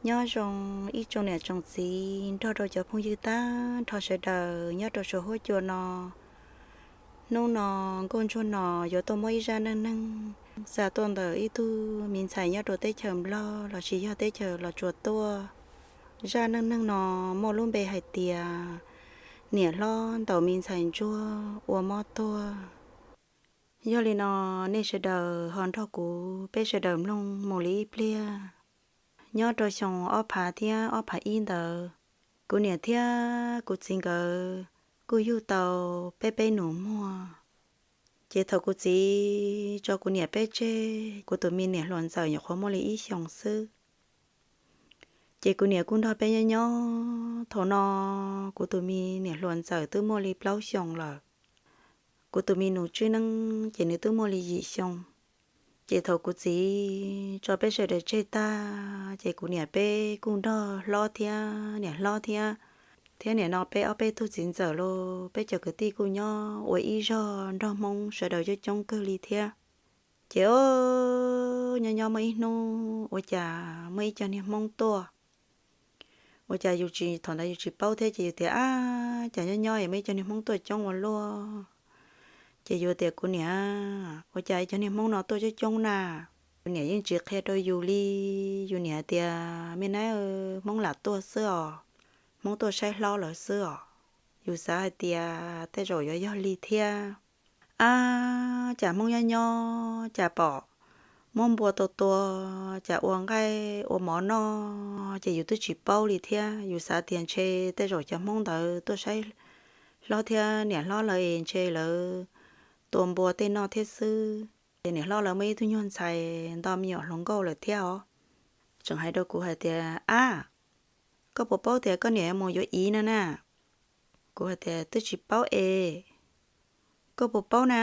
Nyob zoo ib tsoom niam tsoom txiv nrog rau cov phooj ywg tag nrho sawv daws nyob rau saum huab cua no. Hnub no Nkauj Ntsuag no yuav tuaj muab ib zaj neej neeg xa tuaj ntawm ib tug me ntxhais nyob rau teb chaws Nplog lossis yog teb chaws Los Tsuas tuaj. Zaj neej neeg no muaj lub npe hais tias niam hlob ntaus me ntxhais ntsuag ua mob tuag. Yog li no, nej sawv daws ho nrog kuv peb sawv daws mloog mus li ib pliag. Nyob rau xyoo ob phav thiab ob phav ib ntawd, kuv niam thiab kuv txiv nkawd kuj yug tau peb peb nus muag. Ces thaum kuv txiv tso kuv niam peb tseg, kuv tus me niam hluas ntxawm nyuam qhuav muaj li ib xyoos xwb. Ces kuv niam kuj nrog peb nyob nyob, thaum no kuv tus me niam hluas ntxawm twb muaj li plaub xyoos lawm. Kuv tus me nus Tswb Neeb ces nws twb muaj li yim xyoo. Ces thaum kuv txiv tso peb sawv daws tseg tag, ces kuv niam peb kuj nrog hlob thiab niam hlob thiab, thiab niam no peb ob peb tug txiv ntxawm los peb cov kwv tij kuj nyob ua ib zog nrog Hmoob sawv daws coob coob kawg li thiab. Ces o, nyob nyob muaj ib hnub ua cas muaj ib co niag Hmoob tuaj. Ua cas yus tsis, thaum ntawd yus tsis paub thiab ces yus tias, ab, cas nyob nyob es muaj ib co niag Hmoob tuaj coob ua luaj. Ces yus tias kuv niam, ua cas ib co niag Hmoob no tuaj coob coob na? Yus niam yeej tsis qhia rau yus li. Yus niam tias me nab, Hmoob lam tuaj xwb os, Hmoob tuaj saib hlob lawv xwb os. Yus xav hais tias tej zaum yuav yog li thiab. Ab, cas Hmoob nyob nyob cas pom muab npua tua tua, cas ua nqaij ua mov noj, ces yus twb tsis paub li thiab. Yus xav tias ntshe tej zaum cov Hmoob ntawd tuaj saib hlob thiab niam hlob lawv es ntshe lawv tua npua tej noj thiab xwb. Ces niam hlob lawv muaj ib tug nyuag ntxhais nto me nyuam hluas nkauj lawm thiab os. Tseem hais rau kuv hais tias, ab, koj puas paub tias koj niam mus yuav iv no na? Kuv hais tias twb tsis paub es. Koj puas paub na,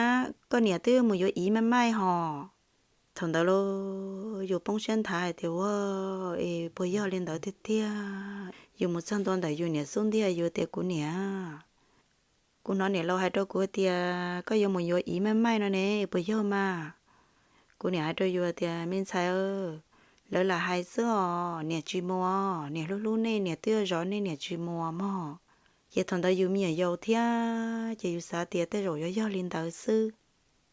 koj niam twb mus yuav iv maj maij hos. Thaum ntawd los yus poob siab nthav hais tias ua, es puas yog li ntawd tiag tiag? Yus mus txog ntua ntawm yus niam xub ntiag yus tias kuv niam, kuv hnov niam laus hais rau kuv tias koj yuav mus yuav iv maj maij no ne, puas yog mas? Kuv niam hais rau yus tias me ntxhais, lawv lam hais xwb os, niam tsis mus, niam hlub hlub nej, niam twb zov nej, niam tsis mus mog. Ces thaum ntawd yus me nyuam yaus thiab ces yus xav tias tej zaum yuav yog li ntawd xwb.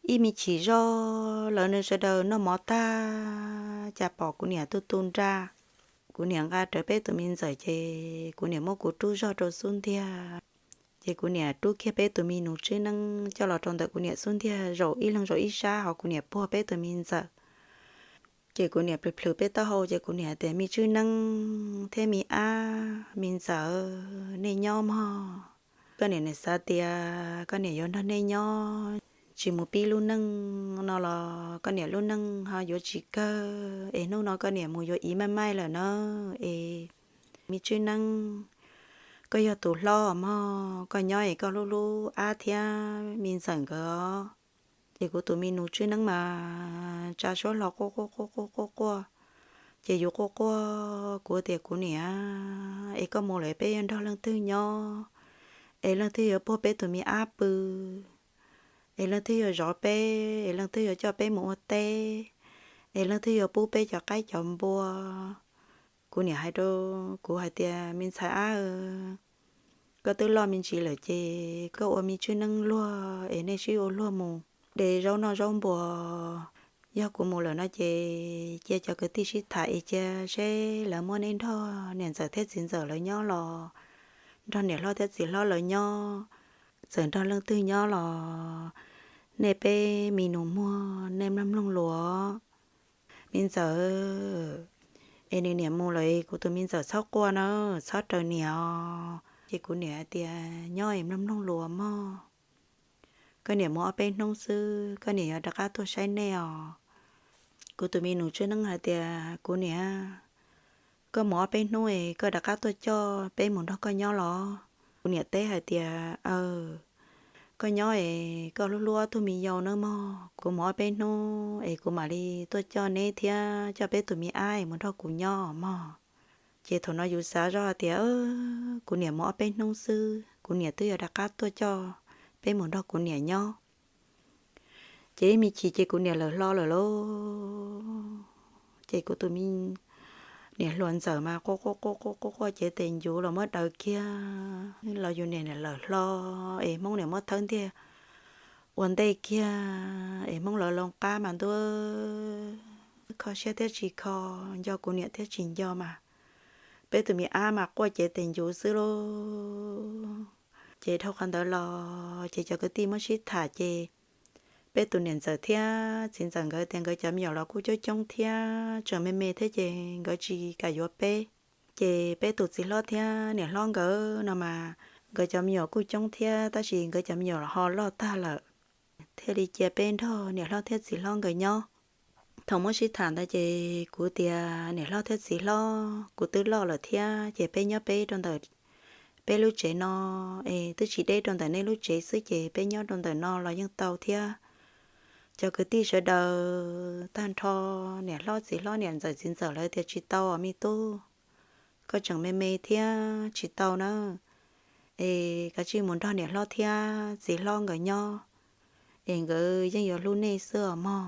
Ib me chim zog lawv nws sawv daws noj mov tag, cas pom kuv niam tu tu nra. Kuv niam nqa rawv peb tus me ntxawm ces kuv niam muab kuv rub zog rau xub ntiag. Ces kuv niam rub kiag peb tus me nus Tswb Neeb coj los rau ntawm kuv niam xub ntiag zaum ib leeg zaum ib sab, ho kuv niam puag peb tus me ntxawm. Ces kuv niam plhws plhws peb taub hau ces kuv niam tias me Tswb Neeb thiab me ab, me ntxawm, nej nyob mog. Koj niam nim xav tias koj niam yuav nrog nej nyob tsis mus pib lub neej no los koj niam lub neej ho yuav tsis kawg es hnub no koj niam mus yuav iv maj maij lawm na. Es me Tswb Neeb, koj yog tus hlob mog, koj nyob es koj hlub hlub ab thiab me ntxawm nkawd. Ces kuv tus me nus Tswb Neeb mas tsa suab hlo quaj quaj quaj quaj quaj quaj. Ces yus quaj quaj, kuv tias kuv niam, es koj mus lawm peb yuav nrog leej twg nyob? Es leej twg yuav puag peb tus me ab pw? Es leej twg yuav zov peb? Es leej twg yuav coj peb mus ua teb? Es leej twg yuav pub peb cov qaib cov npua? Kuv niam hais rau kuv hais tias me ntxhais ab, koj twb loj me ntsis lawm ces koj ua me Tswb Neeb luag es nej sib ua luag mus de zaub noj zaub npua. Yog kuv mus lawm no ces cia cov kwv tij sib tham es cia seb lawv muab neb nrog niam ntxawm thiab txiv ntxawm lawv nyob los nrog niam hlob thiab txiv hlob lawv nyob. Txawm nrog leej twg nyob los nej peb me nus muag nej mloog mloog lus os. Me ntxawm, es nws niam mus lawm kuv tus me ntxawm txhob quaj na, txhob raws niam os. Ces kuv niam hais tias nyob es mloog mloog lus mog. Koj niam mus ob peb hnub xwb koj niam yuav rov qab tuaj saib nej os. Kuv tus me nus Tswb Neeb hais tias kuv niam, koj mus ob peb hnub es koj rov qab tuaj coj peb mus nrog koj nyob los? Kuv niam teb hais tias aw, koj nyob es koj hlub hlub ob tug me yau nawb mog. Kuv mus ob peb hnub es kuv mam li tuaj coj neb thiab coj peb tus me ab es mus nrog kuv nyob mog. Ces thaum no yus xav zoj hais tias kuv niam mus ob peb hnub xwb kuv niam twb yuav rov qab tuaj coj peb mus nrog kuv niam nyob. Ces ib me chim ces kuv niam lawm hlo lawm lauj. Ces kuv tus me niam hluas ntxawm mas quaj quaj quaj quaj quaj quaj cev tes ncuv los muab daws kiag los yus niam lawm hlo, es Hmoob niam muab thawb ntiag ua ntej kiag, es Hmoob lawv loo qab mas ntuj, kho siab thiab tsis kho, nco kuv niam thiab tsis nco mas peb tus me ab mas quaj cev tes ncuv xwb lauj. Ces dhau qhov ntawd los ces cov kwv tij muab sib tham ces peb tus niam ntxawm thiab txiv ntxawm nkawd tias nkawd cov me nyuam los kuj coob coob thiab tseem me me thiab ces nkawd tsis kam yuav peb. Ces peb tus txiv hlob thiab niam hlob nkawd no mas nkawd cov me nyuam kuj coob thiab tab sis nkawd cov me nyuam ho loj tag lawm, thiaj li cia peb nrog niam hlob thiab txiv hlob nkawd nyob. Thaum muab sib tham ntawd ces kuv tias niam hlob thiab txiv hlob, kuv twb loj lawm thiab ces peb nyob peb rau ntawm peb lub tsev no, es twb tsis deb rau ntawm nej lub tsev xwb ces peb nyob rau ntawm no los yeej tau thiab. Cov kwv tij sawv daws tag nrho, niam hlob txiv hlob niam ntxawm txiv ntxawm lawv tias tsis tau me tub, koj tseem me me thiab tsis tau na, es kav tsij mus nrog niam hlob thiab txiv hlob nkawd nyob, es nkawd yeej yuav hlub nej xwb os mog.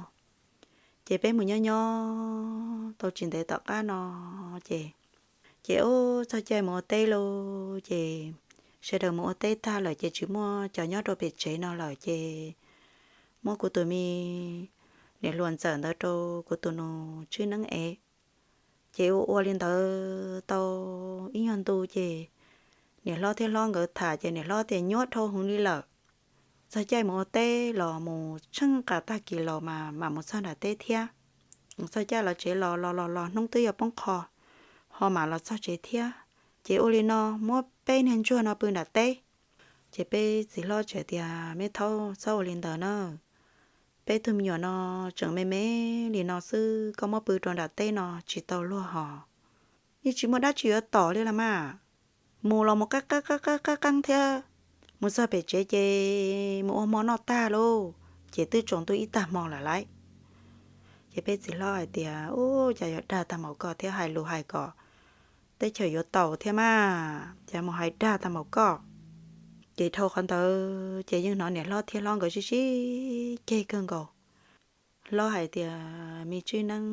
Ces peb mus nyob nyob tau tsis ntev tom qab no ces, ces ub txog caij mus ua teb lauj, ces sawv daws mus ua teb tag lawm ces tsis muaj cov nyob rau pem tsev no lawm ces muab kuv tus me niam hluas ntxawm ntawd rau kuv tus nus tswb neeb ev. Ces ua ua li ntawd tau ib nyuag ntu ces niam hlob thiab hlob nkawd tham ces niam hlob tias nyuaj dhau heev li lawm, txog caij mus ua teb los mus tsheej qas tag kis los mas mam mus txog nram teb thiab. Txog caij los tsev los los los los hnub twb yuav poob qho ho mam los txog tsev thiab. Ces ua li no muab peb niag ntsuag no pw nram teb. Ces peb txiv hlob tseem tias me thaub txhob ua li ntawd na, peb tug me nyuam no tseem me me li no xwb koj muab pw rau nram teb no tsis tau luag hos, yeej tsis muaj dab tsi yuav tom li los mas. Mus los mus qeeb qeeb qeeb qeeb qeeb thiab, mus txog pem tsev ces mus ua hmo noj tag lauj ces twb tsaus ntuj ib tag hmo lawm lauj. Ces peb txiv hlob hais tias ub cas yuav dag tag npaum koj thiab, hais lus hais kom teb chaws yuav tau thiab mas cas mus hais dag tag npaum koj. Ces dhau qhov ntawd ces yeej hnov niam hlob thiab hlob nkawd sib sib ceg kawg nkaus. Hlob hais tias me tswb neeb,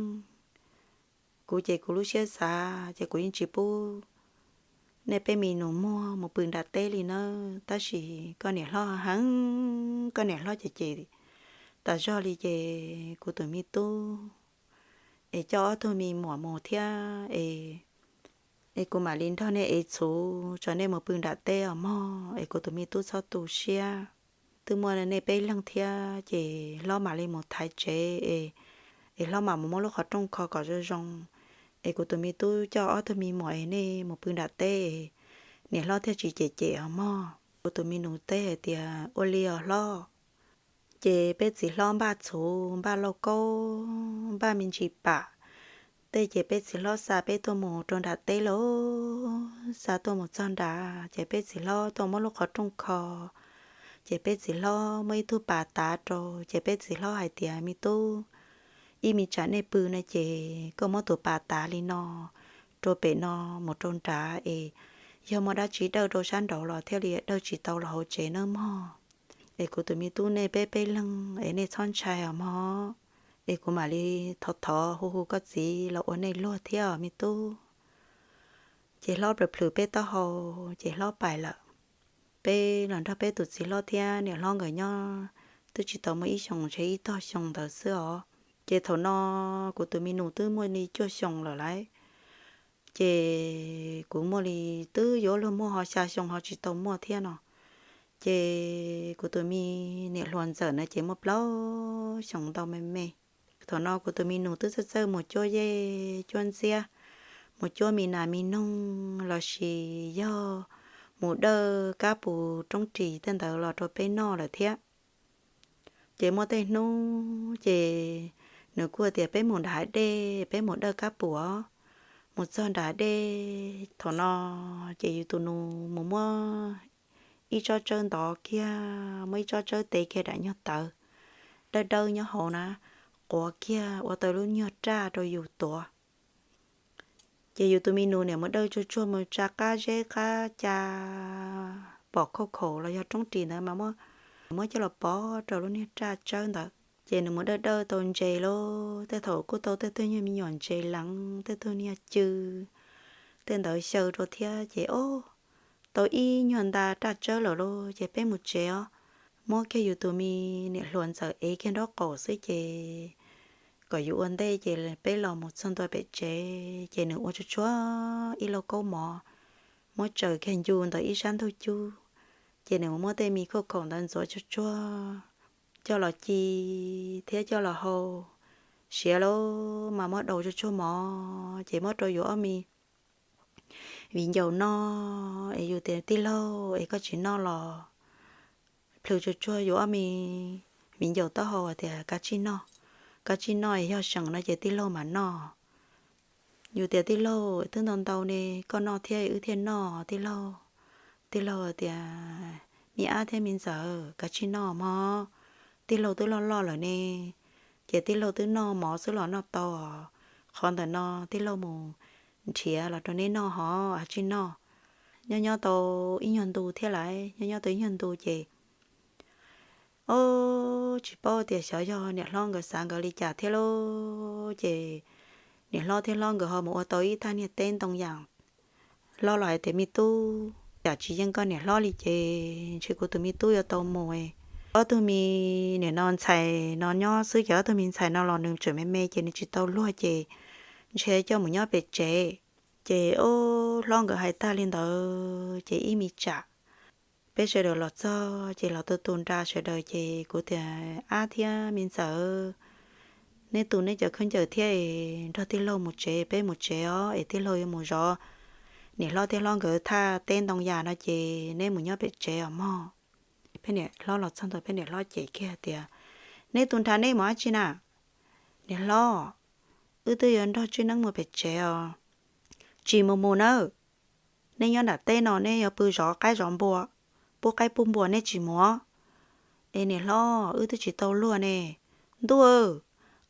kuv ces kuv lub siab xav ces kuv yeej tsis pub nej peb me nus muag mus pw nram teb li nawb, tab sis koj niam hlob heev, koj niam hlob ces ces tas zog li ces kuv tus me tub es coj ob tug me muam mus thiab es, es kuv mam li nrog nej ev txhuv tso nej mus pw nram teb os mog, es kuv tus me tub txhob tu siab. Twb muaj nej peb leeg thiab ces hlob mam li mus thaiv tsev es, es hlob mam mus muab lub qhov rooj kho kom zoo zoo, es kuv tus me tub coj ob tug me muam es nej mus pw nram teb, niam hlob thiaj tsis cem cem os mog. Kuv tus me nus teb hais tias ua li os hlob. Ces peb txiv hlob npaj txhuv, npaj lauj kaub, npaj me ntsis pam tej ces peb txiv hlob xa peb tuaj mus rau nram teb lauj. Xa tuaj mus txog nrad ces peb txiv hlob tuaj muab lub qhov rooj kho, ces peb txiv hlob muab ib tug pas tav rau ces peb txiv hlob hais tias me tub, ib me tsam nej pw no ces koj muab tus pas tav li no rau pem no mus rau nrad es yog muaj dab tsi dawj rau sab nraud los thiaj li dawj tsis tau los hauv tsev nawb mog. Es kuv tus me tub nej peb peb leeg es nej txhob ntshai os mog, es kuv mam li thov thov hu hu koj txiv los ua nej luag thiab os me tub. Ces hlob plhws plhws peb taub hau ces hlob pais lawm. Peb los nrog peb tus txiv hlob thiab niam hlob nkawd nyob twb tsis tau muaj ib xyoos ntshe ib tog xyoo ntawd xwb os. Ces thaum no kuv tus me nus twb muaj li cuaj xyoo lawm lauj. Ces kuv muaj li twb yuav luag muaj ho xya xyoo ho tsis tau muaj thiab no. Ces kuv tus me niam hluas ntxawm na ces muaj plaub xyoos ntau me me. Thaum no kuv tus me nus twb txawj txawj mus cuab yej cuab ntxiab, mus cuab me nas me noog lossis yog mus dawj kab pus roob ris tej ntawd los rau peb noj lawm thiab. Ces muaj tej hnub ces nws kuj tias peb mus nram hav dej, peb mus dawj kab pus os. Mus txog nram hav dej thaum no ces yus tus nus mus muab ib tsob tsawb ntov kiag, muab ib tsob tsawb tev kiag daim nyuag tawv dawb dawb nyob hauv na, quav kiag ua tau lub nyuag raj rau yus tuav. Ces yus tus me nus niam mus dawj tsuag tsuag mus tsa qab zeb qab ca pom khauj khaum los yog roob ris ntawd mas muab coj los pov rau lub niag raj tsawb ntawd. Ces nws mus dawj dawj tau ntses lauj, tej thaum kuj tau tej tug nyuag me nyuam ntses leev, tej tug niag cw, tej ntawd xyaw rau thiab. Ces ob, tau ib nyuag nta raj tsawb lawm lauj, ces peb mus tsev os. Muab kiag yus tus me niam hluas ntxawm ev kiag nraub qaum xwb ces kom yus ua ntej ces peb los mus txog ntua pem tsev. Ces nws ua tsuag tsuag ib lauj kaub mov, muab tsaws kiag ncu ntawm ib sab ntug cub, ces nws muab tej me khuj khaum ntawd ntxuav tsuag tsuag coj los ci thiab coj los hau. Siav lawm mas muab daus tsuag tsuag mov ces muab rau yus ob me viv ncaus noj. Es yus tias, Tij laug, es koj tsis noj los? Plhws tsuag tsuag yus ob me viv ncaus taub hau tias, Kav tsij noj, kav tsij noj, es yog seem no ces tij laug mam noj. Yus tias, Tij laug, twb ntau ntau ne, koj noj thiab wb thiaj noj tij laug. Tij laug tias, Me ab thiab me ntxawm, kav tsij noj mog, tij laug twb loj loj lawm ne. Ces tij laug twb noj mov xwb los noj tau. Qhov ntawm no tij laug mus nrhiav los rau neb noj hov, kav tsij noj. Nyob nyob tau ib nyuag ntu thiab lauj, nyob nyob tau ib nyuag ntu ces ob, tsis paub tias xyov yog niam hlob nkawd xav nkawd li cas thiab lauj, ces niam hlob thiab hlob nkawd ho mus ua tau ib thaj niag teb ntoo yam. Hlob los hais tias, Me tub, yam tsis yeej koj niam hlob li ces ntshe kuv tus me tub yuav tau mus. Ob tug me niam no ntxhais no nyob xwb ces ob tug me ntxhais no los nws tseem me me ces nws tsis tau luag ces ntshe coj mus nyob pem tsev. Ces ob, hlob nkawd hais tag li ntawd ces ib me tsam peb sawv daws los txog ces los tu tu nra sawv daws ces kuv tias, Ab thiab me ntxawm, neb tu neb cov khaub ncaws thiab nrog tij laug mus tsev, peb mus tsev os, es tij laug yuav mus zov niam hlob thiab hlob nkawd thaj teb ntoo yam no ces neb mus nyob pem tsev os mog. Peb niam hlob los txog ntawd peb niam hlob cem kiag tias, Neb tu nrhav neb mus dab tsi na? Niam hlob, wb twb yuav nrog Tswb Neeb mus pem tsev os. Tsis mus mus nawb, neb nyob nram teb no neb yuav pw zov qaib zov npua, pub qaib pub npua neb tsis mus. Es niam hlob, wb twb tsis tau luag ne. Ntuj,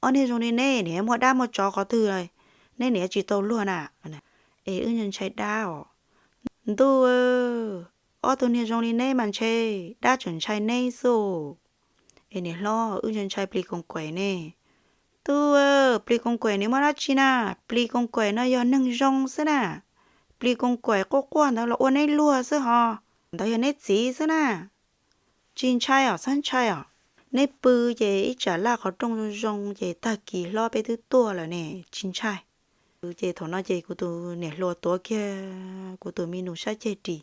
ob niag zoo li neb niam muaj dab muaj tsov qhov twg, neb niam tsis tau luag na? Es wb ntshai dab os. Ntuj, ob tug niag zoo li neb mas ntshe dab tseem ntshai neb xwb. Es niam hlob, wb ntshai ntshai plis koos kaim ne. Ntuj, plis koos kaim nws muaj dab tsi na? Plis koos kaim no yog neeg zoo xwb na. Plis koos kaim quaj quaj ntawd los ua neb luag xwb hos, ntawd yog neb txiv xwb na. Tsis ntshai os, txhob ntshai os. Neb pw ces ib tsam laj qhov rooj zoo zoo ces tag kis hlob peb twb tuaj lawm ne, tsis ntshai. Ces thaum no ces kuv tus niam hluas tuav kiag kuv tus me nus sab ceg ris.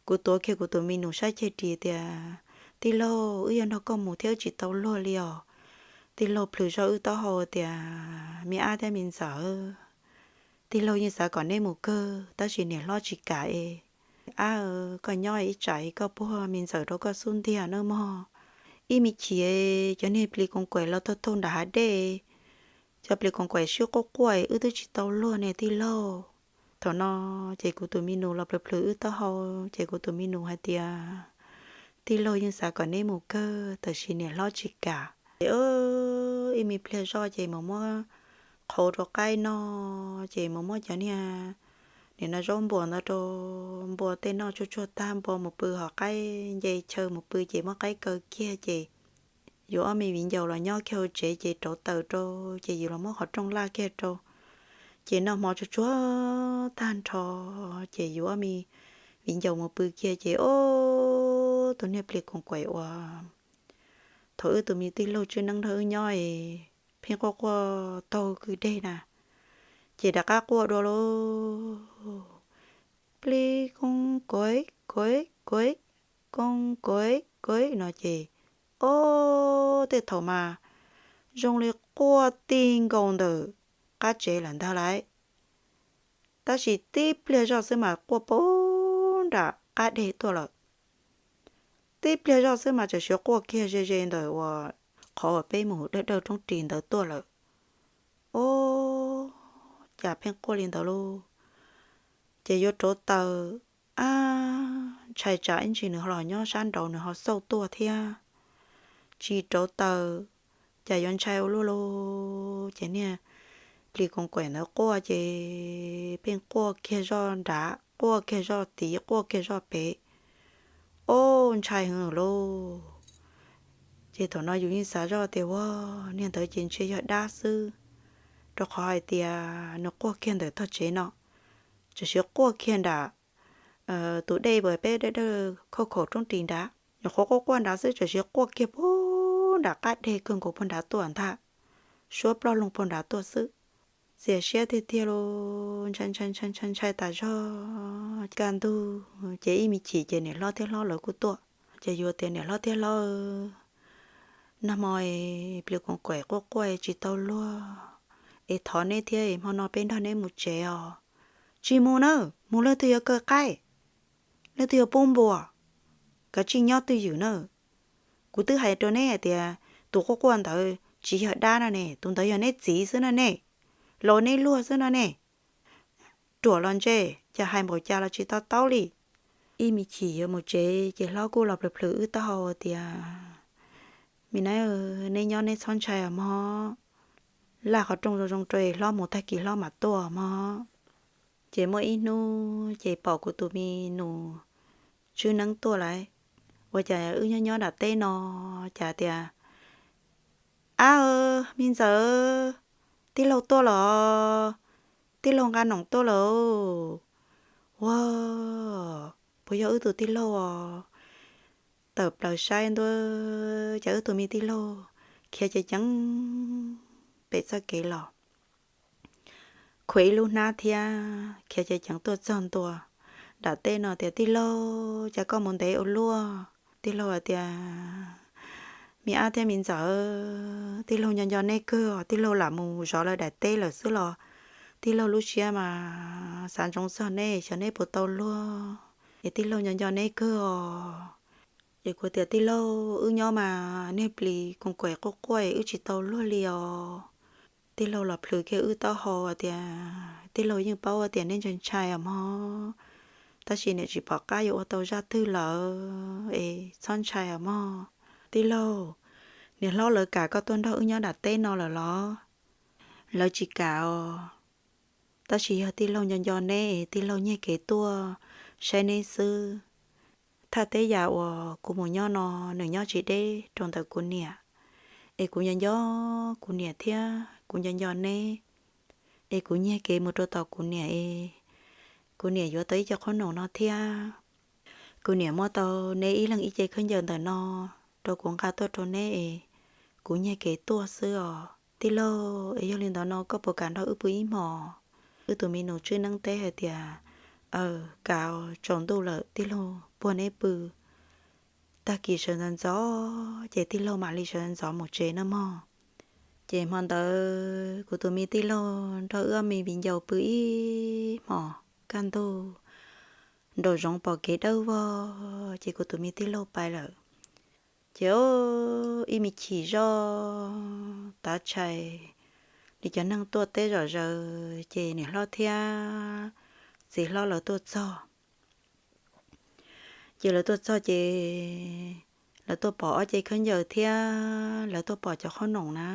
Kuv tuav kiag kuv tus me nus sab ceg ris tias, Tij laug, wb yuav nrog koj mus thiab wb tsis tau luag li os. Tij laug plhws zoj wb taub hau tias, Me ab thiab me ntxawm, tij laug yeej xav kom neb mus kawg tab sis niam hlob tsis kam es. Ab, koj nyob ib tsam koj puag me ntxawm rau koj xub ntiag nawb mog. Ib me chim cov niag plis koos kaim los taug taug nram hav dej, cov plis koos kaim sib quaj quaj wb twb tsis tau luag ne tij laug. Thaum no ces kuv tus me nus los plhws plhws wb taub hau ces kuv tus me nus hais tias, Tij laug yeej xav kom neb mus kawg tab sis niam hlob tsis kam. Ces ib me pliag zoj ces mus muab qhauv rau qaib noj ces mus muab cov niag, nim no zaub npua ntawd rau npua tej noj tsuag tsuag tag npua mus pw hos qaib nce chaw mus pw ces muab qaib kaw kiag ces yus ob me viv ncaus los nyob kiag hauv tsev ces rauv taws rau ces yus los muab qhov rooj laj kiag rau ces noj hmo tsuag tsuag tag nrho ces yus ob me viv ncaus mus pw kiag ces ob, tus niag plis koos kaim uas thaum wb tus me tij laug Tswb Neeb nrog wb nyob es pheej quaj quaj taug kwj deg na, ces rov qab quaj dua lauj, Plis koos kaim, kaim, kaim, koos kaim, kaim no ces ob, tej thaum mas zoo li quaj ti nkaus ntawm qab tsev lawm ntag lauj. Tab sis tib pliag zoj xwb mas quaj poob nram qab deg tuaj lawm. Tib pliag zoj xwb mas txawm siav quaj kiag ze ze ntawm uas qhov uas peb mus dawj dawj roob ris ntawd tuaj lawm. Ob, cas pheej quaj li ntawd lauj? Ces yuav rauv taws, ab, ntshai tsam ib ntsis nws los nyob sab nraud nws ho xauj tuaj thiab. Tsis rauv taws, cas yuav ntshai ua luaj lauj? Ces niag plis koos kaim ntawd quaj ces pheej quaj kiag zoj nrad, quaj kiag zoj tid, quaj kiag zoj pem. Ob, ntshai heev lauj. Ces thaum no yus yeej xav zoj tias ua niag ntawd ces ntshe yog dab xwb, rau qhov hais tias nws quaj kiag ntawm tog tsev no, tam sim quaj kiag nram tus dej uas peb dawj dawj khauj khaum roob ris nrad, nyuam qhuav quaj quaj nrad xwb tam sim quaj kiag puag nram qab deg kawg nkaus puag nrad tuaj ntag, suab ploj loo puag nrad tuaj xwb. Txias siab tiag tiag los ntshai ntshai ntshai ntshai ntshai tas zog. Kaj ntug ces ib me chim ces niam hlob thiab hlob lawv kuj tuaj. Ces yus tias niam hlob thiab hlob, nag hmo plis koos kaim quaj quaj tsis tau luag, es thov neb thiab hmo no peb nrog neb mus tsev os. Tsis mus na, mus leej twg yuav kaw qaib, leej twg yuav pub npua, kav tsij nyob twj ywm na. Kuv twb hais rau neb hais tias tus quaj quaj ntawd tsis yog dab no ne, tus ntawd yog neb txiv xwb no ne, los neb luag xwb no ne. Ruam los ntse, cas hais npaum cas los tsis to taub li. Ib me chim yuav mus tsev ces hlob kuj los plhws plhws wb taub hau tias, me nab, neb nyob neb txhob ntshai os mog, laj qhov rooj zoo zoo rau hlob mus tag kis hlob mam tuaj mog. Ces muaj ib hnub ces pom kuv tus me nus Tswb Neeb tuaj lawm. Ua cas wb nyob nyob nram teb no, cas tias, ab, me ntxawm, tij laug tuaj los, tij laug nqa noom tuaj lawm. Ua, puas yog wb tus tij laug os? Tawm plaws saib ntuj, cas wb tus me tij laug khiav ceev ceev pem txoj kev los, khuam ib lub hnab thiab khiav ceev ceev tuaj txog ntua nram teb no tias, tij laug, cas koj mus ntev ua luaj? Tij laug hais tias, me ab thiab me ntxawm, tij laug nco nco neb kawg os, tij laug lam mus zov lawv daim teb lawm xwb los tij laug lub siab mas xav ntsoov txog neb, xyov neb puas tau luag, es tij laug nco nco neb kawg os. Ces kuv tias, tij laug, wb nyob mas niag plis koos kaim quaj quaj wb tsis tau luag li os. Tij laug los plhws kiag wb taub hau tias, tij laug yeej paub tias neb ntshai ntshai os mog, tab sis niam tsis pom qab yuav ua tau zaj twg lawm es txhob ntshai os mog. Tij laug, niam hlob lawv kam koj tuaj nrog wb nyob nram teb no lawm los? Lawv tsis kam os, tab sis yog tij laug nco nco neb, tij laug nyiag kev tuaj saib neb xwb. Thaj teb yam uas kuv mus nyob no, nws nyob tsis deb rau ntawm kuv niam, es kuv nco nco kuv niam thiab kuv nco nco neb, es kuv nyiag kev mus rau tom kuv niam es kuv niam yuav tau ib co qhob noom no thiab. Kuv niam muab tau neb ib leeg ib ce khaub ncaws ntawm no rau kuv nqa tuaj rau neb es kuv nyiag kev tuaj xwb os tij laug. Es yog li ntawd no koj puas kam nrog wb pw ib hmos? Wb tus me nus Tswb Neeb teb hais tias, aw, kam, tsaus ntuj lawm, tij laug puag neb pw, tag kis sawv ntxov ntxov ces tij laug mam li sawv ntxov mus tsev nawb mog. Ces hmo ntawd kuv tus me tij laug nrog wb ob me viv ncaus pw ib hmos kaj ntug, nraum zoov pom kev dawb vog ces kuv tus me tij laug pais lawm. Ces ib me chim zoj tav tshais, li cov neeg tuaj teb zom zaws ces niam hlob thiab txiv hlob lawv tuaj txog. Ces lawv tuaj txog ces lawv tuaj pom ob ce khaub ncaws thiab lawv tuaj pom cov qhob noom na.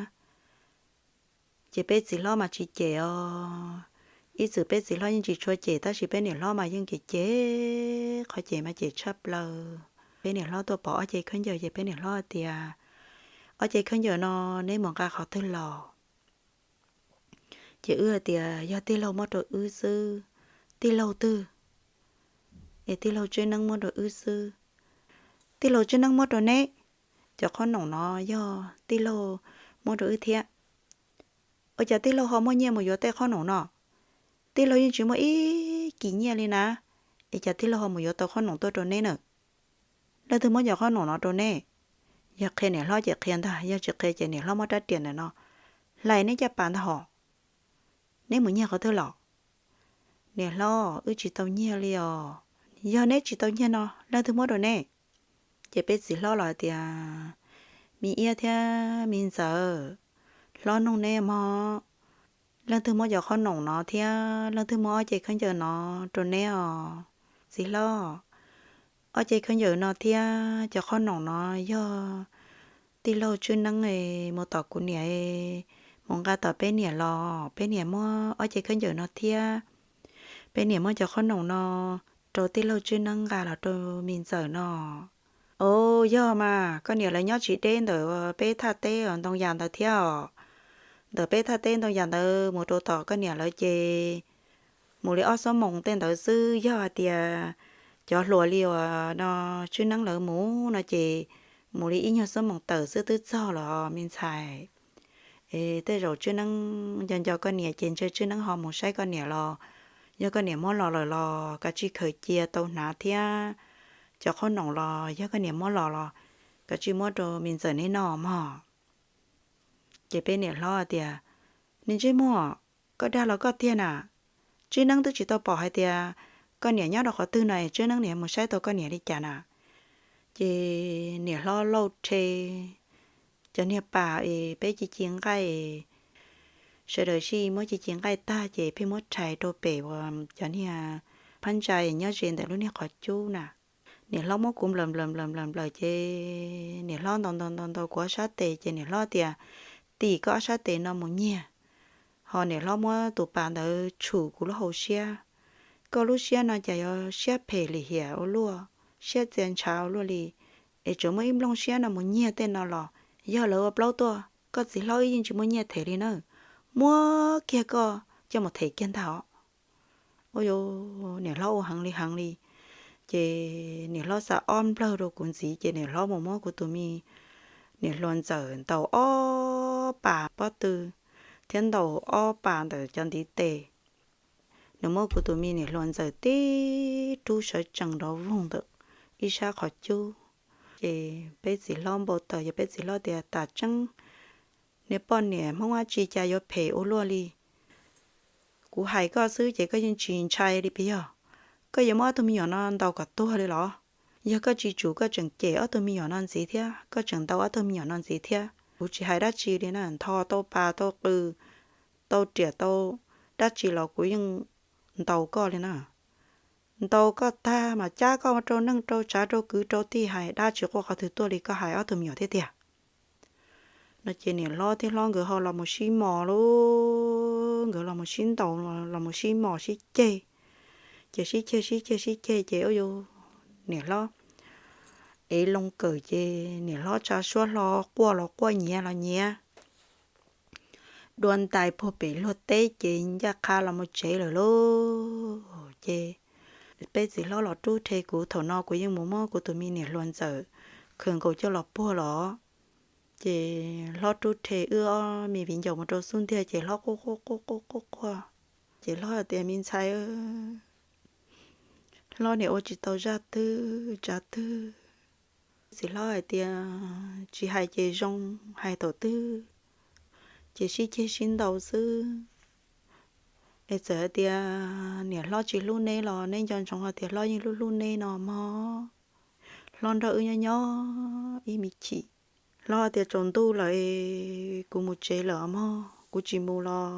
Ces peb txiv hlob mas tsis cem os, ib txwm peb txiv hlob yeej tsis tshua cem tab sis peb niam hlob mas yeej cem cem qhov cem mas cem tshaj plaws. Peb niam hlob tuaj pom ob ce khaub ncaws ces peb niam hlob tias, ob ce khaub ncaws no neb mus nqa qhov twg los? Ces wb hais tias yog tij laug muab rau wb xwb. Tij laug twg? Es tij laug Tswb Neeb muab rau wb xwb. Tij laug Tswb Neeb muab rau neb? Cov qhob noom no yog tij laug muab rau wb thiab. Ua cas tij laug ho muaj nyiaj mus yuav tej qhob noom no? Tij laug yeej tsis muaj ib kis nyiaj li na, es cas tij laug ho mus yuav tau qhob noom tuaj rau neb na? Leej twg muab cov qhob noom no rau neb? Yog qhia niam hlob ces qhia ntag, yog tsis qhia ces niam hlob muab rab riam ntawm no hlais neb caj pas ntag hos. Neb mus nyiag qhov twg los? Niam hlob, wb tsis tau nyiag li os. Yog neb tsis tau nyiag no leej twg muab rau neb? Ces peb txiv hlob los hais tias, me iab thiab me ntxawm, hlob noog neb mog, leej twg muab cov qhob noom no thiab leej twg muab ob ce khaub ncaws no rau neb os? Txiv hlob, ob ce khaub ncaws no thiab cov qhob noom no yog tij laug Tswb Neeb mus tom kuv niam, mus nqa tom peb niam los peb niam muab ob ce khaub ncaws no thiab peb niam muab cov qhob noom no rau tij laug Tswb Neeb nqa los rau me ntxawm no. Au, yog mas koj niam lawv nyob tsis deb ntawm peb thaj teb ntoo yas ntawd thiab os. Ntawm peb thaj teb ntoo yas ntawd mus rau tom koj niam lawv ces mus li ob xuab moos tej ntawd xwb. Yog hais tias cov hluas li uas no Tswb Neeb lawv mus no ces mus li ib nyuag xuab moos tawm xwb twb txog los me ntxhais. Es tej zaum Tswb Neeb nco nco koj niam ces ntshe Tswb Neeb ho mus saib koj niam los, yog koj niam muab los lawm los kav tsij khaws cia tau hnav thiab, cov qhob noom los yog koj niam muab los los kav tsij muab rau me ntxawm neb noj mog. Ces peb niam hlob tias, Niag ntsej muag, koj dag los koj tiag na. Tswb Neeb twb tsis tau pom hais tias koj niam nyob rau qhov twg no es Tswb Neeb niam mus saib tau koj niam li cas na. Ces niam hlob lauj rhe cov niag pas es peb ci ci nqaij, sawv daws sij muab ci ci nqaij tag ces pheej muab rhais rau pem uas cov niag phab ntsa nyob ze ntawm lub niag qhov cub na. Niam hlob muab kuv nplawm nplawm nplawm nplawm nplawm ces niam hlob ntaus ntaus ntaus ntaus kuv ob sab tes ces niam hlob tias, Tim koj ob sab tes no mus nyiag. Ho niam hlob muab tus pas ntawd tshum kuv lub hauv siab. Koj lub siab no cas yuav siab phem lim hiam ua luaj, siab txia ntshav ua luaj li, es tsuas muaj ib nplooj siab no mus nyiag tej no los yog lawv ua plaub tuaj, koj txiv hlob wb yeej tsis muaj nyiaj them li na. Muab kiag koj coj mus them kiag ntag os. Ua, niam hlob ua heev li heev li. Ces niam hlob xa ob nplawg rau kuv ntxiv ces niam hlob mus muab kuv tus me niam hluas ntxawm ntaus ob pas pob tw thiab ntaus ob pas ntawm cov ntiv tes. Nws muab kuv tus me niam hluas ntxawm tib rub sawv tsees nrov voog ntawm ib sab qhov cub. Ces peb txiv hlob npau taws, yog peb txiv hlob tias, Tas tseeb, niag poj niam Hmoob dab tsi cas yuav phem ua luaj li. Kuv hais koj xwb ces koj yeej tsis ntshai li puas yog? Koj yuav muab ob tug me nyuam no ntaus kom tuag li los? Yog koj tsis tsum koj tseem cem ob tug me nyuam no ntxiv thiab koj tseem ntaus ob tug me nyuam no ntxiv thiab, kuv tsis hais dab tsi li na, ntho tau pas tau qws, tau riam tau dab tsi los kuv yeej ntaus koj li na. Ntaus koj tag mas cab koj rau neej rau tsav rau kwv rau tij, hais dab tsis quaj qhov twg tuaj li, koj hais ob tug me nyuam thiab tiag. No ces niam hlob thiab hlob nkawd ho los mus sib mos lauj, nkawd los mus sib ntaus, los mus sib mos sib ceg. Ces sib ceg sib ceg sib ceg ces ua rau niam hlob ev loo kawm ces niam hlob tsa suab hlo, quaj los quaj nyiav los nyiav, dua ntais puag pem luag teb ces ncaj qha los mus tsev lawm lauj. Ces peb txiv hlob los rub rhe kuv, thaum no kuv yeej mus muab kuv tus me niam hluas ntxawm khawm nkaus coj los puag los. Ces hlob rub rhe wb ob me viv ncaus mus rau xub ntiag ces hlob quaj quaj quaj quaj quaj quaj. Ces hlob hais tias, Me ntxhais, hlob niam ua tsis tau zaj twg tsav twg. Txiv hlob hais tias, Tsis hais ces zoo, hais thaum twg ces sib ceg sib ntaus xwb. Es txawm hais tias niam hlob tsis hlub neb los neb nco ntsoov hais tias hlob yeej hlub hlub neb no mog. Hlob nrog wb nyob nyob ib me chim. Hlob tias, Tsaus ntuj lawm, kuv mus tsev lawm os mog, kuv tsis mus los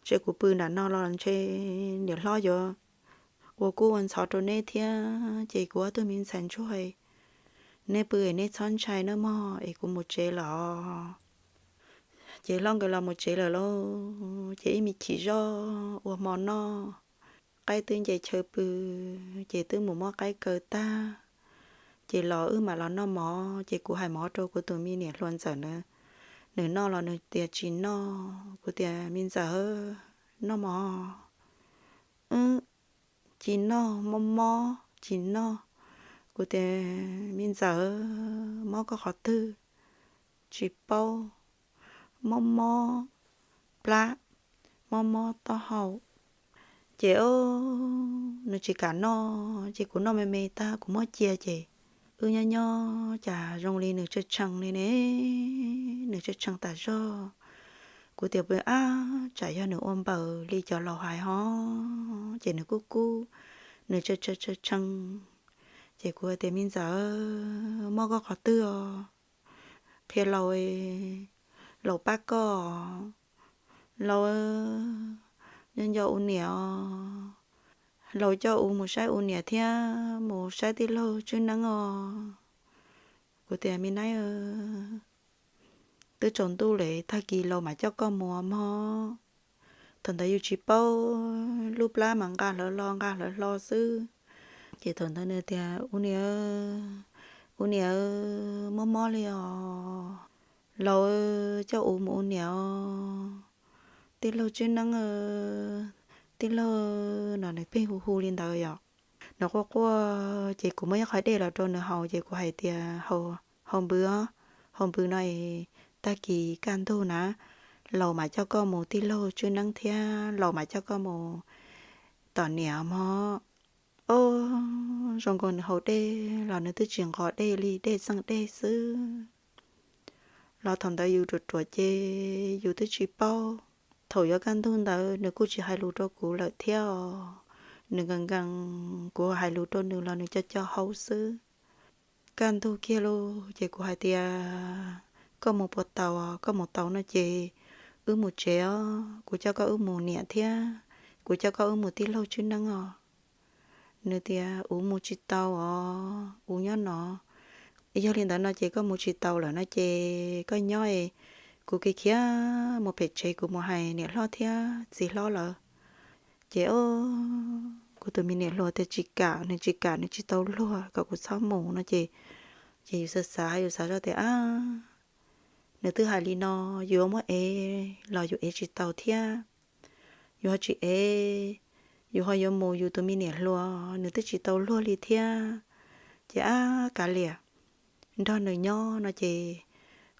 ntshe kuv pw nram no los ntshe niam hlob yuav ua kub ua ntxhov rau neb thiab ces kuv ob tug me ntxhais ntsuag, neb pw es neb txhob ntshai nawb mog, es kuv mus tsev lawm os. Ces hlob nkawd los mus tsev lawm lauj. Ces ib me chim zoj ua hmo noj, qaib twb nce chaw pw, ces twb mus muab qaib kaw tag, ces los wb mam los noj mov. Ces kuv hais mov rau kuv tus me niam hluas ntxawm na, nws noj los nws tias tsis noj. Kuv tias, Me ntxawm, noj mov. Wb tsis noj, mob mob tsis noj. Kuv tias, Me ntxawm, mob koj qhov twg? Tsis paub, mob mob plab, mob mob taub hau. Ces nws tsis kam noj, ces kuv noj me me tag kuv muab cia ces wb nyob nyob cas zoo li nws tshee tshee li ne, nws tshee tshee tas zog. Kuv tias, Ab, tsam yog nws ua npaws li cov laus hais ho, ces nws kub kub, nws tshee tshee tshee tshee. Ces kuv tias, Me ntxawm, mob koj qhov twg os? Qhia laus, laus pab koj. Laus nco nco ua niam os, laus coj ua mus saib ua niam thiab mus saib tij laug Tswb Neeb os. Kuv tias, Me nab, twb tsaus ntuj lawm, tag kis laus mam coj koj mus mog. Thaum ntawd yus tsis paub, lub plab mas nqa hlawv lo nqa hlawv hlo xwb. Ces thaum ntawd nws tias, Ua niam, Kuv niam, mob mob li os. Laus, coj kuv mus ua niam os. Tij laug Tswb Neeb, tij laug, no nws pheej hu hu li ntawd yom. Nws quaj quaj ces kuv muab ib qho dej los rau nws haus ces kuv hais tias, haus npws, haus npws no es tag kis kaj ntug na, laus mam coj koj mus, tij laug Tswb Neeb thiab, laus mam coj koj mus tom niam mog. Ob, zoo nkaus nws haus dej los nws twb tsis nqos dej li, dej txeej dej xwb. Los thaum ntawd yus ruam ruam ces yus twb tsis paub. Thaum yuav kaj ntug ntawd nws kuj tsis hais lus rau kuv lawm thiab os. Nws nkees nkees, kuv hais lus rau nws los nws co co hau xwb. Kaj ntug kiag lauj ces kuv hais tias, koj mus puas tau? Koj mus tau no ces wb mus tsev os, kuv coj koj wb mus niam thiab, kuv coj koj wb mus tij laug Tswb Neeb os. Nws tias, kuv mus tsis tau os, kuv nyob no. Yog li ntawd no ces koj mus tsis tau lawm no ces koj nyob es kuv khiav khiav mus pem tsev, kuv mus hais niam hlob thiab txiv hlob lawv. Ces ob, kuv tus me niam hluas tias tsis kam, nws tsis kam, nws tsis tau luag kom kuv txhob mus no ces, ces yus xav xav, yus xav zoj tias, ab, nws twb hais li no, yus yuav muab ev los yus ev tsis tau thiab. Yus ho tsis ev, yus ho yuav mus, yus tus me niam hluas nws twb tsis tau luag li thiab. Ces ab, kav liam, nrog nws nyob no ces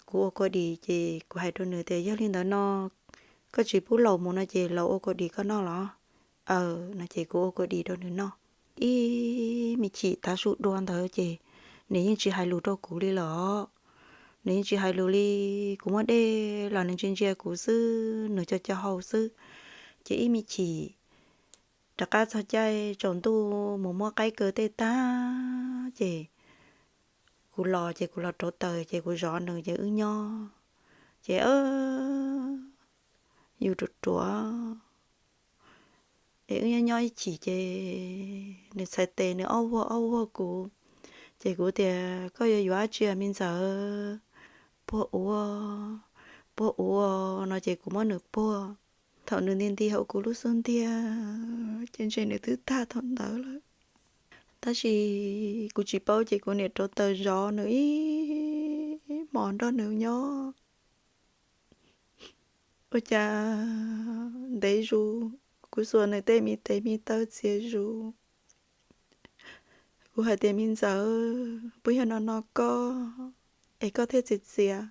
kuv ua kua dis. Ces kuv hais rau nws tias, yog li ntawd no koj tsis pub laus mus no ces laus ua kua dis koj noj los? Aw, no ces kuv ua kua dis rau nws noj. Ib me chim tav su dua ntawd ces nws yeej tsis hais lus rau kuv li lawm. Nws yeej tsis hais lus li. Kuv muab dej los nws ntsia ntsia kuv xwb, nws co co hau xwb. Ces ib me chim rov qab txog caij tsaus ntuj mus muab qaib kaw tej tag ces kuv los, ces kuv los rauv taws ces kuv zov nws ces wb nyob. Ces yus ruam ruam es wb nyob nyob ib chim ces nws txhais tes nws ob vuag ob vuag kuv. Ces kuv tias, koj yuav yuav dab tsi me ntxawm? Puag ua, puag ua no ces kuv muab nws puag. Thaum nws nti nti hauv kuv lub xub ntiag ces ntshe nws twb tag thaum ntawd lawm. Tab sis kuv tsis paub ces kuv niam rauv taws zov nws ib hmos nrog nws nyob. Ua cas ntev zus kuv xuas nws tej me tes me taw txias zus. Kuv hais tias, me ntxawm, puas yog no no koj es koj thiaj txias txias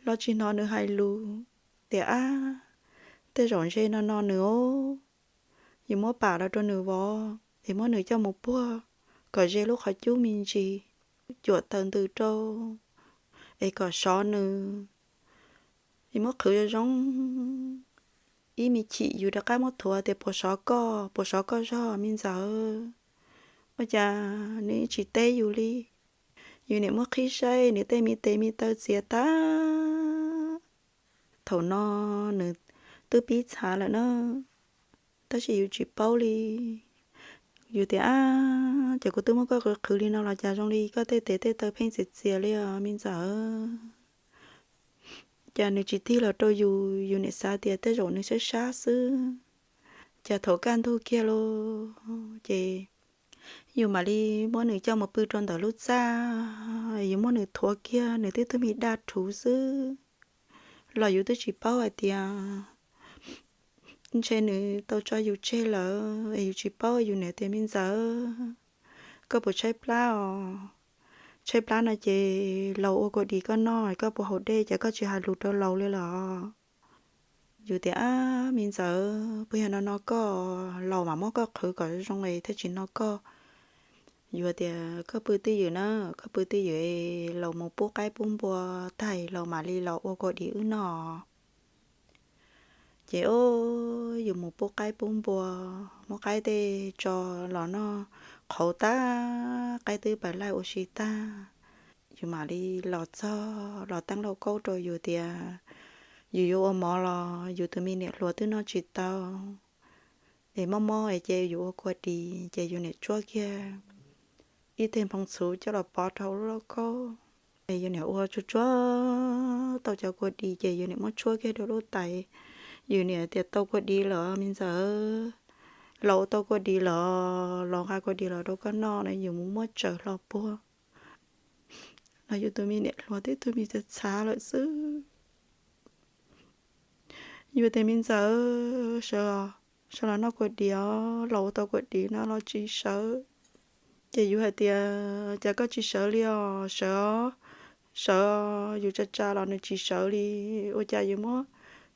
los tsis hnov nws hais lus? Tias, ab, tej zaum ntshe no no nws os, yuav muab pam los rau nws vov es muab nws coj mus puag kom ze lub qhov cub me ntsis, cuam taws ntws rau es kom sov nws, es muab qhwv zoo zoo. Ib me chim yus rov qab muab thuav tias, puas sov koj, puas sov koj zog me ntxawm? Ua cas nws tsis teb yus li? Yus niam muab qhib saib nws tej me tes me taw txias tag. Thaum no nws twb pib txhav lawm na, tab sis yus tsis paub li. Yus tias, ab, ces kuv twb muab koj qhwv qhwv li no los cas zoo li koj tej tes tej taw pheej txias txias li os me ntxawm? Ces nws tsis tig los rau yus, yus niam xav tias tej zaum nws sab sab xwb. Ces thaum kaj ntug kiag lauj, ces yus mam li muab nws coj mus pw rau ntawm lub txaj, yus muab nws thuav kiag nws tib tug me daj rhuv xwb, los yus twb tsis paub hais tias ntshe nws tau tso yus tseg lawm es yus tsis paub. Yus niam tias, me ntxawm, koj puas tshaib plab os? Tshaib plab no ces laus ua kua dis koj noj, koj puas haus dej, ces koj tsis hais lus rau laus li los? Yus tias, ab, me ntxawm, puas yog no no koj, laus mam muab koj qhwv kom zoo es thiaj tsis no koj. Yus tias, koj pw twj ywm na, koj pw twj ywm, laus mus pub qaib pub npua tag laus mam li los ua kua dis wb noj. Ces yus mus pub qaib pub npua, muab qaib tej tso los noj qhauv tag, qaib twb pais laij ua si tag. Yus mam li los txog los teeb lauj kaub rau yus tias yus yuav ua mov los yus tus me niam hluas twb noj tsis tau, es mob mob es ces yus ua kua dis. Ces yus niam tsuab kiag ib teg nphoo txhuv coj los pov rau hauv lub lauj kaub. Es yus niam ua tsuag tsuag tau cov kua dis ces yus niam muab tshuab kiag rau lub tais. Yus niam tias, tau kua dis los me ntxawm, laus tau kua dis los, laus nqa kua dis los rau koj noj na, yus mus muab tsaws hlo puag. no yus tus me niam hluas tib tug me txhav txhav lawm xwb. Yus tias, Me ntxawm, sawv, sawv los noj kua diav, los ua tau kua diav no los tsis sawv. Ces yus hais tias, Cas koj tsis sawv li os, sawv, sawv, yus tsa tsa los nws tsis sawv li, ua cas yus muab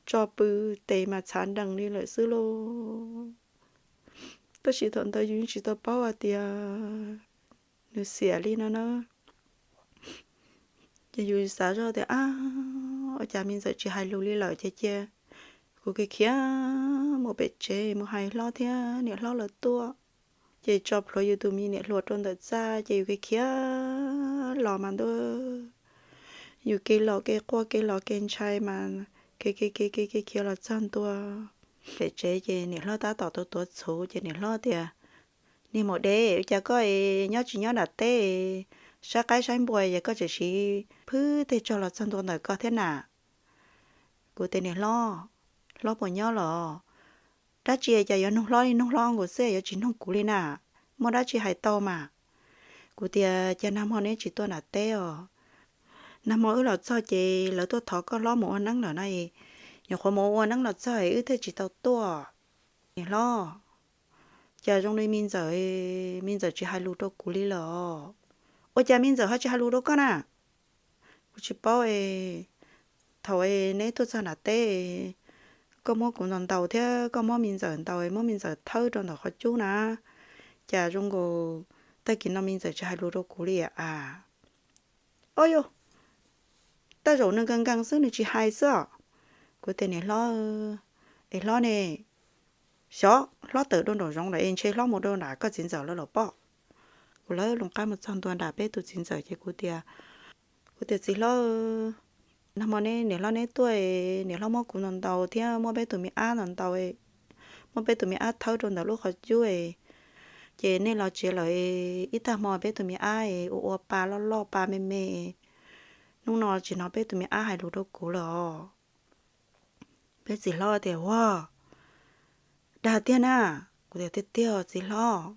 tso pw tes mas txhav nrees li lawm xwb lauj. Tab sis thaum ntawd yus yeej tsis tau paub hais tias nws xiam li no na. Ces yus xav zoj tias, Ab, ua cas me ntxawm tsis hais lus li lawm, ces cia kuv khiav khiav mus pem tsev mus hais hlob thiab niam hlob lawv tuaj. Ces tso plhuav yus tus me niam hluas rau ntawm txaj, ces yus khiav khiav los mas ntuj, yus kev los kev quaj kev los kev ntshai mas kev kev kev kev kev khiav los txog ntua pem tsev, ces niam hlob tab tom tuav tuav txhuv, ces niam hlob tias, Niag maum dev, ua cas koj nyob tsis nyob nram teb saib qaib saib npua, es koj tseem siv phwb tej tsog los txog ntua ntawm koj thiab na? Kuv tias, Niam hlob, hlob puas nyob los? Dab tsi cas yuav nug hlob li nug hlob nkaus xwb, yuav tsis nug kuv li na? Muaj dab tsi hais tau mas. Kuv tias, Cas nag hmo neb tsis tuaj nram teb os? Nag hmo wb los txog ces lawv tuaj thov koj hlob mus ua neeb lawm na, nyuam qhuav mus ua neeb los txog es wb thiaj tsis tau tuaj. Niam hlob, cas zoo li me ntxawm, me ntxawm tsis hais lus rau kuv li lawm. Ua cas me ntxawm ho tsis hais lus rau koj na? Kuv tsis paub. Thaum neb tuaj txog nram teb, koj muab kuv ntaus ntaus thiab koj muab me ntxawm ntaus, muab me ntxawm thawb rau ntawm qhov cub na, cas zoo nkaus tag kis no me ntxawm tsis hais lus rau kuv li a. Ob yus, tej zaum nws nkees nkees xwb nws tsis hais xwb os. Kuv tias, Niam hlob, es hlob ne, xyov hlob tawm dua nraum zoov lawm es ntshe hlob mus rau nram koj txiv ntxawm lawv lub pob. Kuv lawv loo qab mus txog ntua nram peb tus txiv ntxawm ces kuv tias, kuv tias, Txiv hlob, nag hmo neb niam hlob neb tuaj, niam hlob muab kuv ntaus ntaus thiab muab peb tus me ab ntaus ntaus, muab peb tus me ab thawb rau ntawm lub qhov cub, ces nej los tsev lawm, ib tag hmo peb tus me ab ua ua pa loj loj pa me me, hnub no tsis hnov peb tus me ab hais lus rau kuv lawm os. Peb txiv hlob tias, Ua, dag tiag na? Kuv tias, Tiag tiag txiv hlob.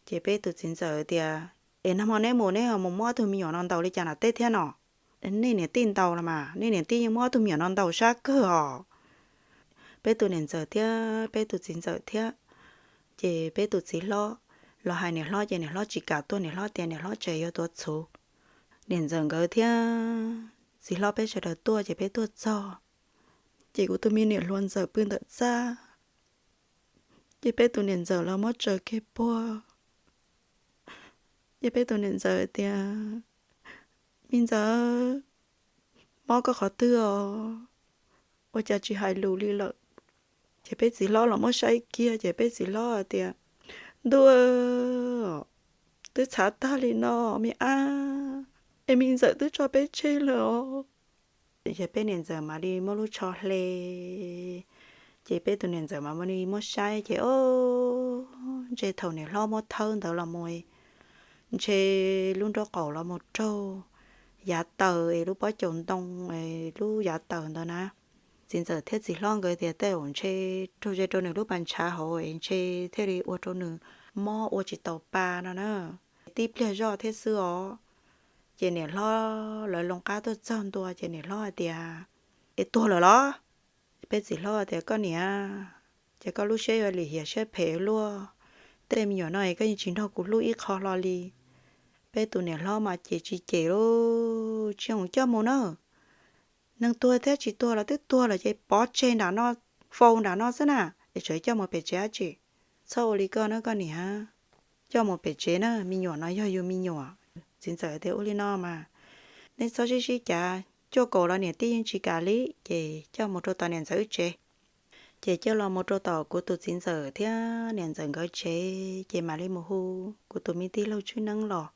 Ces peb tus txiv ntxawm tias, Es nag hmo neb mus neb ho mus muab ob tug me nyuam no ntaus li cas nram teb thiab no? Nej niam tij ntaus los mas, nej niam tij yeej muab ob tug me nyuam no ntaus sab kawg os. Peb tus niam ntxawm thiab peb tus txiv ntxawm thiab, ces peb tus txiv hlob los hais niam hlob ces niam hlob tsis kam tuaj, niam hlob tias niam hlob tseem yuav tuav txhuv. Niam ntxawm nkawd thiab txiv hlob peb sawv daws tuaj ces peb tuaj txog, ces kuv tus me niam hluas ntxawm pw ntawm txaj, ces peb tus niam ntxawm los muab tsaws kiag puag. Ces peb tus niam ntxawm tias, Me ntxawm, mob koj qhov twg os? Ua cas tsis hais lus li lawm? Ces peb txiv hlob los muab saib kiag ces peb txiv hlob tias, Ntuj, twb txhav tag li no me ab, es me ntxawm twb tso peb tseg lawm os. Ces peb niam ntxawm mam li muab lub tsho hle, ces peb tus niam ntxawm mam li muab saib ces, o, ntshe thaum niam hlob muab thawb ntawd los mus, ntshe lub nraub qaum los mus raug yav taws es lub pob caus ntoo, lub yav taws ntawd na. Txiv ntxawm thiab txiv hlob nkawd tias tej zaum ntshe raug ze rau nws lub pas ntshav hauv es ntshe thiaj li ua rau nws mob ua tsis tau pa no na. Tib pliag zoj thiab xwb os. Ces niam hlob lawv loo qab tuaj txog ntua ces niam hlob hais tias, Es tuag lawm los? Peb txiv hlob tias, Koj niam, ces koj lub siab yuav lim hiam siab phem luaj, tej me nyuam no es koj yeej tsis nrog kuv hlub ib qho hlo li. Peb tus niam hlob mas ces tsis cem lauj, Tsis txhob coj mus na. Neeg tuag thiab tsis tuag los twb tuag lawm ces pov tseg nram no, faus nram no xwb na, es tseem coj mus pem tsev dab tsi? Txhob ua li koj na koj niam, coj mus pem tsev na, me nyuam no yog yus me nyuam. Txiv ntxawm tias, Ua li no mas, neb txhob sib sib cav, cuaj kaum los niam tij yeej tsis kam li, ces coj mus rau tom niam ntxawm wb tsev. Ces coj los mus rau tom kuv tus txiv ntxawm thiab niam ntxawm nkawd tsev, ces mam li mus hu kuv tus me tij laug Tswb Neeb los.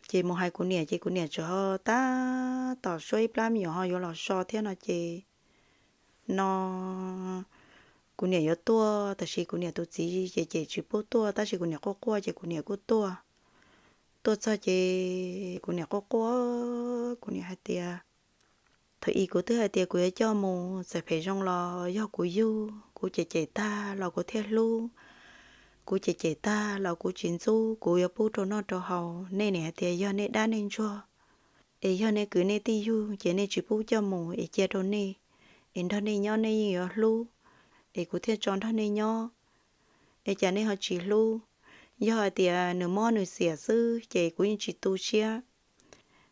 Ces mus hais kuv niam, ces kuv niam tseem ho tab tom suab ib plab me nyuam ho yuav los so thiab no ces, no kuv niam yuav tuaj, tab sis kuv niam tus txiv ces cem tsis pub tuaj, tab sis kuv niam quaj quaj ces kuv niam kuj tuaj. Tuaj txog ces kuv niam quaj quaj, kuv niam hais tias, Thaum ub kuv twb hais tias kuv yuav coj mus, txawm phem zoo los yog kuv yug, kuv cem cem tag los kuv thiaj hlub, kuv cem cem tag los kuv tsis ntxub, kuv yuav pub rau noj rau haus. Nej niam hais tias yog nej dab nej ntsuag, Es yog nej kwv nej tij yug ces nej tsis pub coj mus es cia rau nej, es nrog nej nyob nej yeej yuav hlub, es kuv thiaj tso nrog nej nyob. Es cas nej ho tsis hlub? Yog hais tias nws mob nws xiam xwb ces kuv yeej tsis tu siab.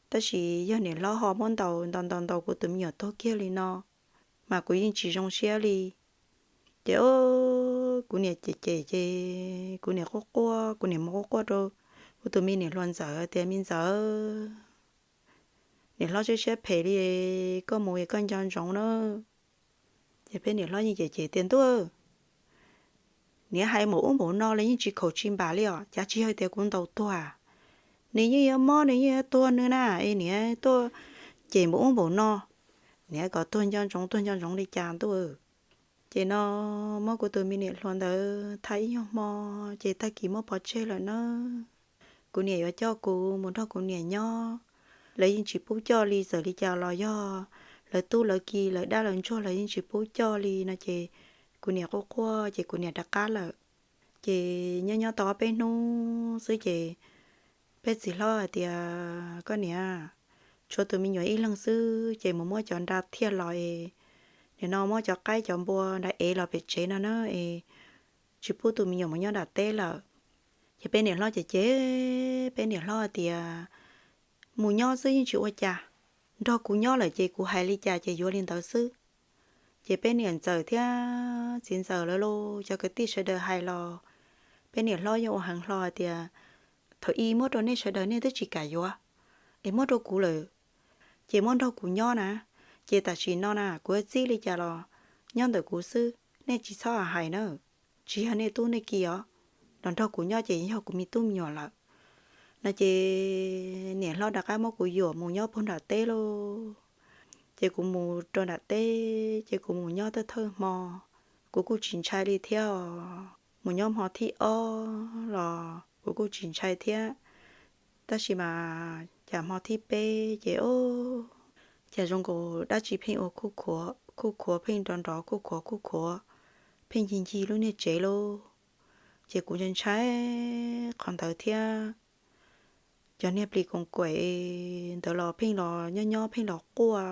Tab sis yog niam hlob ho muab ntaus ntaus ntaus ntaus kuv tus me nyuam tuag kiag li no, mas kuv yeej tsis zoo siab li. Ces kuv niam cem cem ces kuv niam quaj quaj, kuv niam mus quaj quaj rau kuv tus me niam hluas ntxawm tias, Me ntxawm, niam hlob siab siab phem li, koj mus es koj nco ntsoov na. Ces peb niam hlob yeej cem cem tias, Ntuj, niam hais npaum ub npaum no los yeej tsis khaum tsis npam li os, cas tsis yog tias kuv ntaus tuag? Nws yeej yuav mob nws yeej yuav tuag nws na, es niam tuaj cem npaum ub npaum no, niam kom tuag nco ntsoov tuag nco ntsoov li cas ntuj. Ces no muab kuv tus me niam hluas ntawd thaj ib nyuag hmo, ces tag kis muab pov tseg lawm na. Kuv niam yuav coj kuv mus nrog kuv niam nyob, lawv yeej tsis pub coj li, txawm li cas los yog lawv tub lawv ki lawv dab lawv ntsuag lawv yeej tsis pub coj li no ces kuv niam quaj quaj ces kuv niam rov qab lawm. Ces nyob nyob tau ob peb hnub xwb ces peb txiv hlob hais tias, Koj niam, tshuav tus me nyuam ib leeg xwb ces mus muab cov nra thiaj los es, nim no muab cov qaib cov npua nra ev los pem tsev no na es tsis pub tus me nyuam mus nyob nram teb lawm. Ces peb niam hlob ces, ces peb niam hlob hais tias, Mus nyob xwb yeej tsis ua cas, nrog kuv nyob lawm ces kuv hais li cas ces yuav li ntawd xwb. Ces peb niam ntxawm thiab txiv ntxawm lawv los cov kwv tij sawv daws hais los peb niam hlob yeej ua heev hlo hais tias, Thaum ub muab rau nej sawv daws nej twb tsis kam yuav, es muab rau kuv lawm, ces muab nrog kuv nyob na. Ces tam sim no na kuv txib li cas los nyob ntawm kuv xwb, nej tsis txhob hais na. Tsis yog nej tub nej ki os, los nrog kuv nyob ces yog kuv me tub me nyuam lawm no. Ces niam hlob rov qab muab kuv yuam mus nyob puag nram teb lauj. Ces kuv mus rau nram teb ces kuv mus nyob thawj thawj hmo, kuv kuj tsis ntshai li thiab os. Mus nyob hmo thib ob los kuv kuj tsis ntshai thiab. Tab sis mas cas hmo thib peb ces, o, cas zoo nkaus dab tsi pheej ua khuj khuav khuj khuav pheej nrov nrov khuj khuav khuj khuav pheej ncig ncig lub niag tsev lauj. Ces kuv ntshai ntshai qhov ntawd thiab. Cov niag plis koom kuem ntawd los pheej los nyob nyob pheej los quaj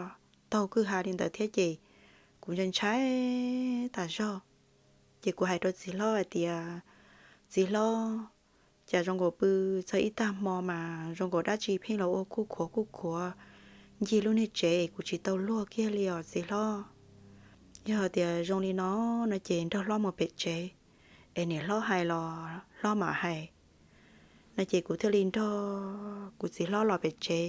taug kwj ha li ntawd thiab ces kuv ntshai ntshai tas zog. Ces kuv hais rau txiv hlob hais tias, Txiv hlob, cas zoo nkaus pw txog ib tag hmo mas zoo nkaus dab tsi pheej los ua khuj khuav khuj khuav ncig lub niag tsev es kuv tsis tau luag kiag li os txiv hlob. Yog tias zoo li no no ces nrog hlob mus pem tsev, es niam hlob hais los hlob mam hais no ces kuv thiaj li nrog kuv txiv hlob los pem tsev.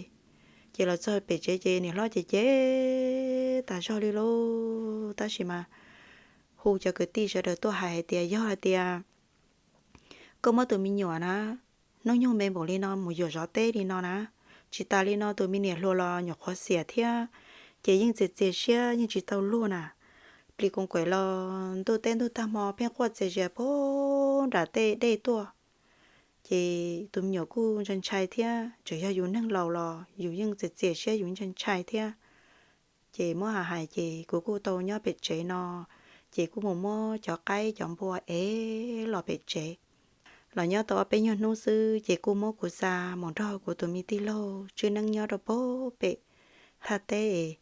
Ces los txog pem tsev ces niam hlob ces cem tas zog li lauj. Tab sis mas hu cov kwv tij sawv daws tuaj hais hais tias, Yog hais tias koj muab tus me nyuam na, hnub nyoog me npaum li no mus yuam zov teb li no na, tsis tas li no tus me niam hluas los nyuam qhuav xiam thiab, ces yeej txias txias siab yeej tsis tau luag na. Plis koom kuem los ntuj teb ntuj tag hmo pheej quaj txias zias puag nram tej dej tuaj. Ces tus me nyuam kuj ntshai ntshai thiab, tseem yog yus neeg laus los yus yeej txias txias siab yus ntshai ntshai thiab. Ces muab hais hais ces kuv kuj tau nyob pem tsev no, ces kuj mus muab cov qaib cov npua ev los pem tsev. Los nyob tau ob peb nyuag hnub xwb ces kuj muab kuv xa mus nrog kuv tus me tij laug Tswb Neeb nyob rau puag pem thaj teb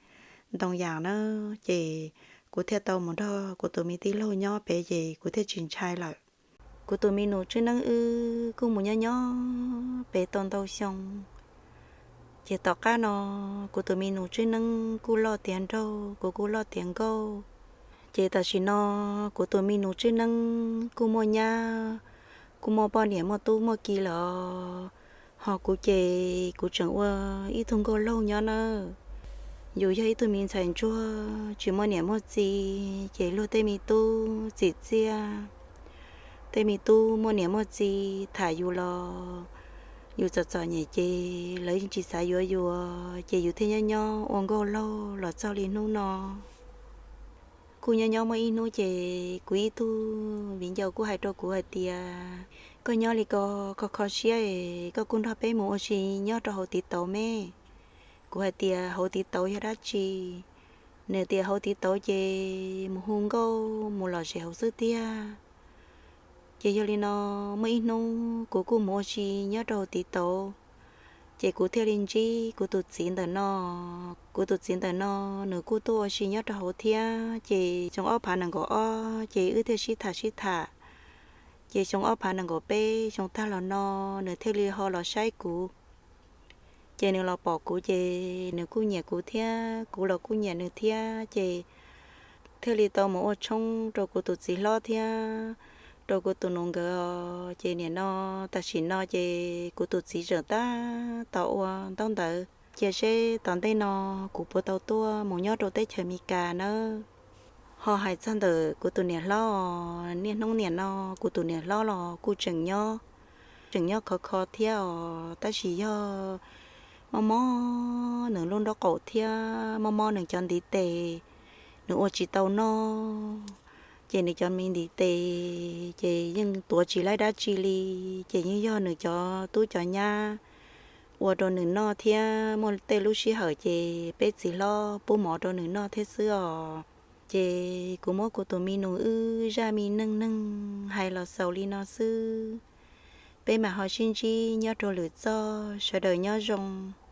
ntoo yas na. Ces kuv thiaj tau mus nrog kuv tus me tij laug nyob pem ces kuv thiaj tsis ntshai lawm. Kuv tus me nus Tswb Neeb wb kuj mus nyob nyob pem tau ntau xyoo. Ces tom qab no kuv tus me nus Tswb Neeb kuj loj tiav nraug, kuv kuj loj tiav nkauj. Ces tam sim no kuv tus me nus Tswb Neeb kuj muaj nyab, kuj muaj poj niam muaj tub muaj ki lawm. Ho kuv ces kuv tseem ua ib tug nkauj laug nyob nawb. Yus yog ib tug me ntxhais ntsuag tsis muaj niam muaj txiv ces luag tej me tub txim txiaj. Tej me tub muaj niam muaj txiv tham yus los yus txom txom nyem ces lawv yeej tsis xav yuav yus, ces yus thiaj nyob nyob ua nkauj laug los txog li hnub no. Kuj nyob nyob muaj ib hnub ces kuv ib tug viv ncaus kuj hais rau kuv hais tias, koj nyob li ko kho kho siab es koj kuj nrog peb mus ua si nyob rau hauv tiv tauv me. Kuv hais tias hauv tiv tauv yog dab tsi? Nws tias hauv tiv tauv ces mus hu nkauj mus lom zem hauv xwb tiag. Ces yog li no, muaj ib hnub kuv kuj mus ua si nyob rau hauv tiv tauv. Ces kuv thiaj li ntsib kuv tus txiv ntawm no. Kuv tus txiv ntawm no, nws kuj tuaj ua si nyob rau hauv thiab. Ces xyoo ob phav nees nkaum ob ces wb thiaj sib tham sib tham. Ces xyoo ob phav nees nkaum peb, xyoo tag los no, nws thiaj li ho los saib kuv. Ces nws los pom kuv ces nws kuj nyiam kuv thiab, kuv los kuj nyiam nws thiab. Ces thiaj li tau mus ua tshoob rau kuv tus txiv hlob thiab rau kuv tus nus nkawd. Ces nim no, tam sim no ces kuv tus txiv tseem tab tom ua ntaub ntawv, cia seb tom ntej no kuv puas tau tuaj mus nyob rau teb chaws Amelikas nawb. Ho hais txog ntawm kuv tus niam hlob, niaj hnub nim no kuv tus niam hlob los kuj tseem nyob, tseem nyob khov kho thiab os, tab sis yog mob mob nws lub nraub qaum thiab mob mob nws cov ntiv tes, nws ua tsis tau noj. Ces nws cov me ntiv tes ces yeej tuav tsis laib dab tsi li. Ces yeej yog nws cov tub cov nyab ua rau nws noj thiab muaj tej lub sij hawm ces peb txiv hlob pub mov rau nws noj thiab xwb os. Ces kuv muab kuv tus mi nus wb zaj me neej neeg hais los xaus li no xwb. Peb mam ho sib ntsib nyob rau lwm txoj, sawv daws nyob zoo.